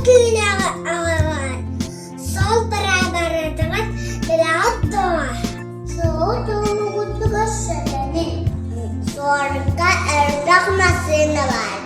киинэҕэ аҕалан Сол бараабаратыгар билэҕит дуо? Суол туолугутугар сэрэнин. Суорга элбэх массыына баар.